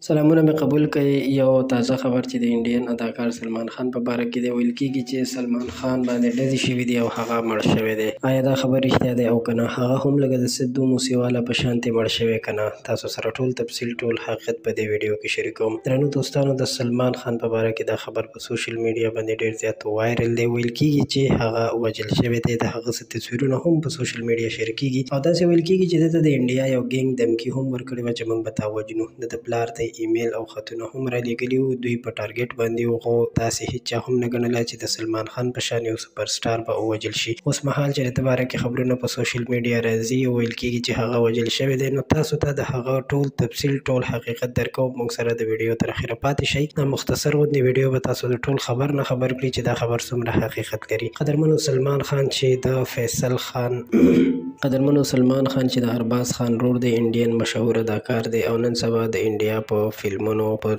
سلامونه مې قبول کړئ. یو تازه خبر چې د انډین اداکار سلمان خان په باره کې دی، ویل کیږي چې سلمان خان باندې ډزې شوي دي او هغه مړ شوی دی. آیا دا خبر رښتیا دی او که نه؟ هغه هم لکه د سدو موسیوالا په شانتې مړ شوی که نه؟ تاسو سره ټول تفصیل، ټول حقیقت په دې ویډیو کې شریکوم. درنو دوستانو، د سلمان خان په باره کې دا خبر په سوشل میډیا باندې ډیر زیات وایرل دی. ویل کیږي چې هغه وژل شوی دی، د هغه څه تصویرونه هم په سوشل میډیا شریکیږي او داسې ویل کیږي چې ده ته د انډیا یو ګینګ دمکي هم ورکړې وه چې موږ به تا وژنو. د ده پلار ته ایمیل او خطونه هم رالیږلي وو، دوی په ټارګټ باندې وو، خو داسې هیچا هم نه ګڼله چې د سلمان خان په شان یو سپر سټار به ووژل شي. اوس مهال چې د باره کې خبرونه په سوشل میډیا راځي او ویل کیږي چې هغه وژل شوی دی، نو تاسو ته د هغه ټول تفصیل، ټول حقیقت درکوم. موږ سره د ویډیو تر اخره پاتې شئ. دا مختصر غوندې ویډیو به تاسو د ټول خبر نه خبر کړي چې دا خبر څومره حقیقت لري. قدرمنو سلمان خان چې د فیصل خان، قدرمنو سلمان خان چې د ارباز خان ورور دی، انډین مشهور اداکار دی او نن سبا د انډیا په فلمونو، په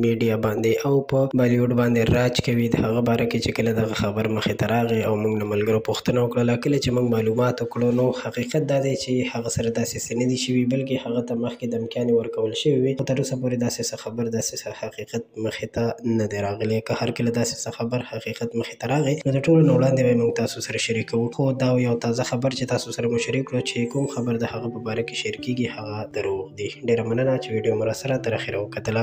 میډیا باندې او په بالیوډ باندې راج کوي. د هغه باره کې چې کله دغه خبر مخې ته راغی او موږ له ملګرو پوښتنه وکړله، کله چې موږ معلومات وکړو نو حقیقت دا دی چې هغه سره داسې څه نه دي شوي، بلکې هغه ته مخکې دمکیانې ورکول شوې وې، خو تر اوسه پورې داسې څه خبر، داسې څه حقیقت مخې ته نه دی راغلی. که هر کله داسې څه خبر حقیقت مخې ته راغی نو د ټولو نه وړاندې به یې موږ تاسو سره شریکوو. خو دا یو تازه خبر چې تاسو سره مو شریک کړو چې کوم خبر د هغه په باره کې شیر کیږي هغه دروغ دي. ډېره مننه چې ویډیو مو راسره تر اخره وکتله.